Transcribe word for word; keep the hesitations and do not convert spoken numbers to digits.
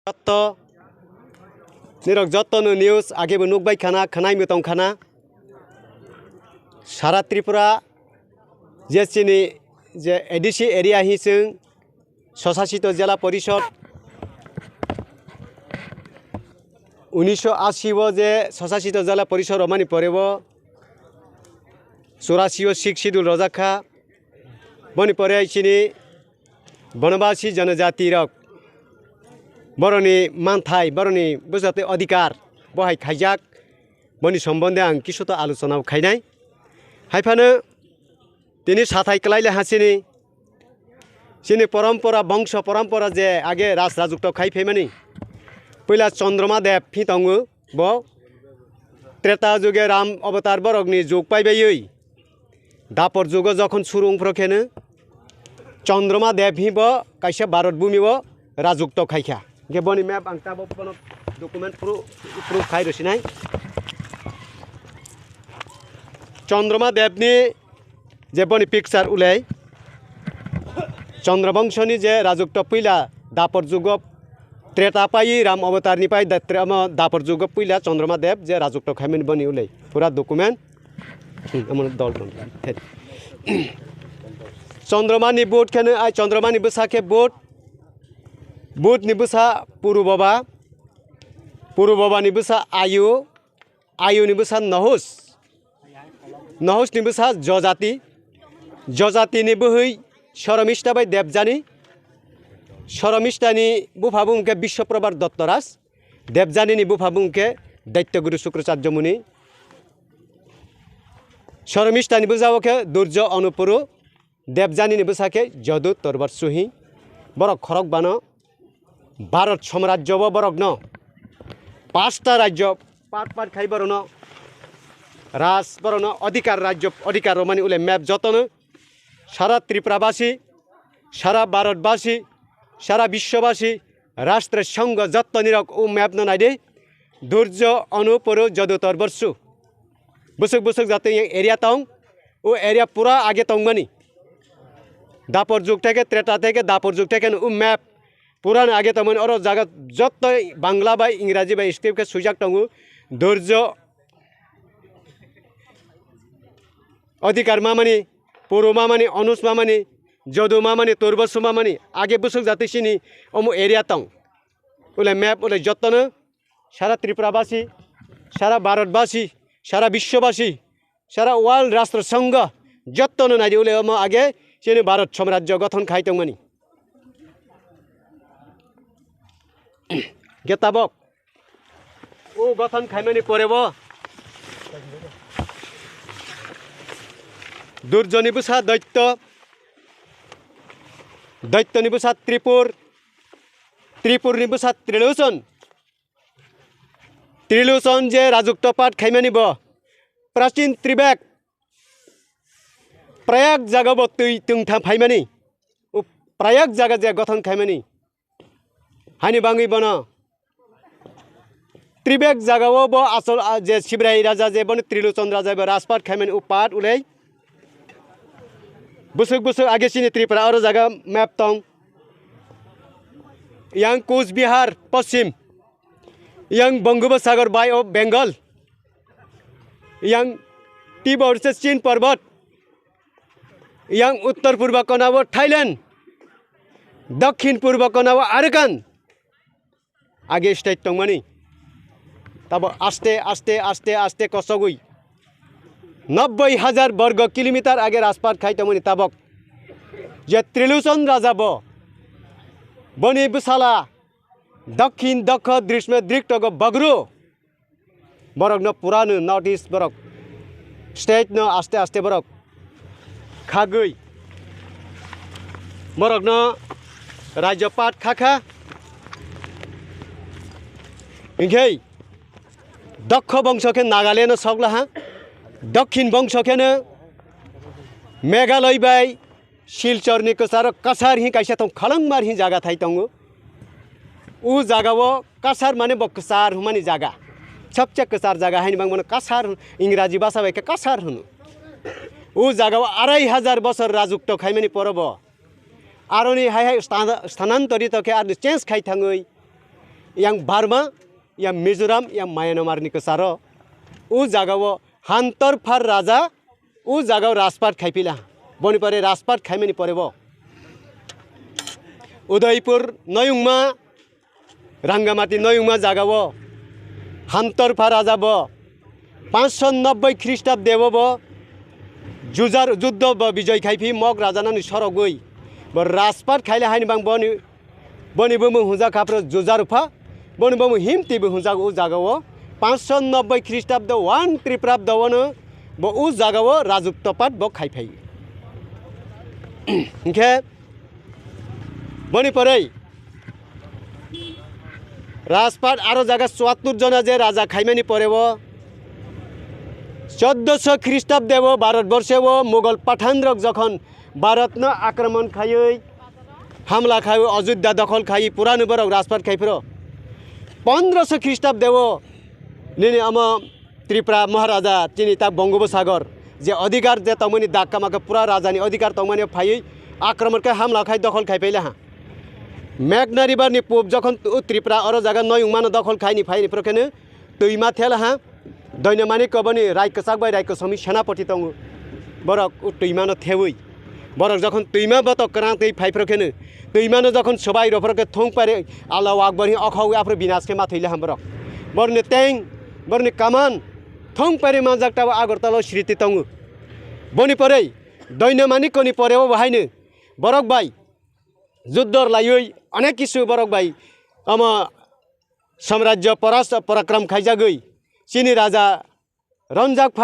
Jotto, nirok jotto no news age bo nukbai khana, khwnai bo tong khana. Sara Tripura je chini je A D C area hi chwng Swsasito Jela Porishod, unisho ashi o je Swsasito Jela Porishod romani pore o churashi o Sixth Schedule rojak kha. Boni pore chini Bonobasi jonojati rok boroni manthai, boroni bwsate odhikar bohai khaijak, boni sombonde ang kisu to alochona khainai. Haiphano tini sathai kwlai le ha chini, chini porompora, bongso porompora je age raj rajukto khai phaimani. Puila Chandroma Dev phi tongo, bo Treta juge Ram avatar borokni jug paibaiwi Dapor jugo jokhon suru wngphro kheno Chandroma Dev hi bo kaisa Bharat bhumi o rajukto khaikha. Hingke boni map ang tabok bono document proof, proof khai rwsinai. Chandroma Dev ni je boni picture ulei, Chandra bongso ni je rajukto puila Dapor jugo Treta pai Ram avatar ni pai da-, tre-, omo Dapor jugo puila Chandroma Dev je rajukto khaimani boni ulei pura document. Hmm, omo dol dol. Chandroma ni boat kheno ai Chandroma ni bwsa khe boat. Boat ni bwsa Puru Baba. Puru Baba ni bwsa Ayu. Ayu ni bwsa Nohus. Nohus ni bwsa Jojati. Jojati ni bwhwi Soromista bai Debjani. Soromista ni bupha bung khe Biswaprabha Dottoraj. Debjani ni bupha bung khe Daityaguru Sukracharya Muni. Soromista ni bwsa o khe Durjo Onupuru. Debjani ni bwsa khe Jodu Torbar Suhi. Borok khorok bano Bharat Samrajyo bo borokno pasta rajyo pat pat khai borokno raj borokno adhikar rajyo adhikar romani ulai map jotono sara Tripura basi, sara Bharat basi, sara biswa basi, Rashtra Sangha jottoni rok o map no naidi Durjo Onupuru Jodu Torbar Su. Bwswk bwswk jatwi yang area tong, o area pura age tongmani. Dapor jug theke, Treta theke, Dapor jug theke no o map pura no age tongmani. Oro jaga jotto Bangla bai Ingraji bai script khe swijak tongo. Durjo Adhikar mamani, Puru mamani, Onuj mamani, Jodu mamani, Turbasu mamani, age bwswk jatwi sini omo area tong. Ulai map ulai jottono sara Tripura basi, sara Bharat basi, sara biswa basi, sara world Rashtra Sangha jottono naidi ulai omo age chini Bharat Samrajyo gothon khai tongmani. Ge tabok o gothon khaimani pore bo Durjoni bwsa Daityo, Daityoni bwsa Tripur, Tripurni bwsa Trilochon, Trilochon je rajukto pat khaimani bo Prachin Tribek, Prayak jaga bo twi twngtham phaimani, o Prayak jaga je gothon khaimani, hani bangwi bono Tribek jaga o bo asol, a, je Sibrai raja je bono Trilochon raja bo rajpat khaimani o pat ulei bwswk bwswk age chini Tripura oro jaga map tong. Yang Coach Bihar Paschim, yang Bongoposagar Bay of Bengal, yang Tibor se Chin Parbat, yang Uttor Purba Kona o Thailand, Dakhin Purba Kona o Arakan, age state tongmani. Tabo aste, aste, aste, aste kosogwi nobboi hajar borgo kilometer age rajpat khai tongmani tabok. Je Trilochon raja bo, boni bwsala Dakhin Dokho Drisme Driktogo Bagru. Borokno purano North East borok state no aste aste borok khagwi borokno rajyo pat kha kha. Hinkhe Dokho bongso khe Nagaland no sok laha, Dokhin bongso khe no Meghalaya bai Silchorni kwcharo Kasar hi kaisa tong, Khalangmar hi jaga thai tongo. O jaga o Kasar mane bo kwchar hwnmani jaga. Sabse kwchar jaga haini bang bono Kasar hwn, Ingraji basa bai khe Kasar hwno. O jaga o arai hajar bosor rajukto khaimani porobo. Aroni hai hai stana-, sthanantorito khe aroni change khai thangwi. yang Burma, yang Mizoram, yang Myanmar ni kwcharo. O jaga o Hantor Phar Raja o jaga o rajpat khai pila. Boni pore rajpat khaimani pore bo Udaipur noyungma, Rangamati noyungma jaga o Hantor Phar Raja bo panchsho nobboi Khristabde o bo jujar, juddo bo bijoi khai phi Mog Raja nani sorogwi bo rajpat khaile haini bang boni, boni bumung hunjak kha phro Jujar Upha, boni bumung Himti bo hunjak o jaga o panchsho nobboi Khristabde one Triprabda o no bo o jaga o rajutpapat bo khai phai. Hinkhe boni pore rajpat aro jaga chuattur jona je raja khaimani pore o choddoso Khristabde o Bharat borshe o Mughal Pathan rok jokhon Bharat no akromon khaiwi hamla khaiwi Ajodhya dokhol khaiwi purano borok rajpat khai phro pondroso Khristabde o nini omo Tripura Maharaja chini ta Bongobosagor je adhikar je tongmani dak kama khe pura rajani adhikar tongmani phaiwi akromon khe hamla khai dokhol khai phaila ha. Meghna River ni pub jokhon o Tripura oro jaga noyungmano dokhol khaini phaini phro kheno twima thela ha. Doinamani koboni rai kwchak bai rai kwchomwi senapati tongo. Borok o twimano thewi. Borok jokhon twima botok kwrang twi phai phro kheno, twimano jokhon swbai rw phro khe thung pari Allah Akbar hi okhogwi aphro binas khe ma thwile ham borok. Borni teng, borni kaman thung pari manjak tabo Agartala o sriti tongo. Boni pore Doinamani koni pore o bahaino borok bai juddor laiwi onek kisu borok bai omo samrajyo poras-, porakram khaijagwi chini raja ronjak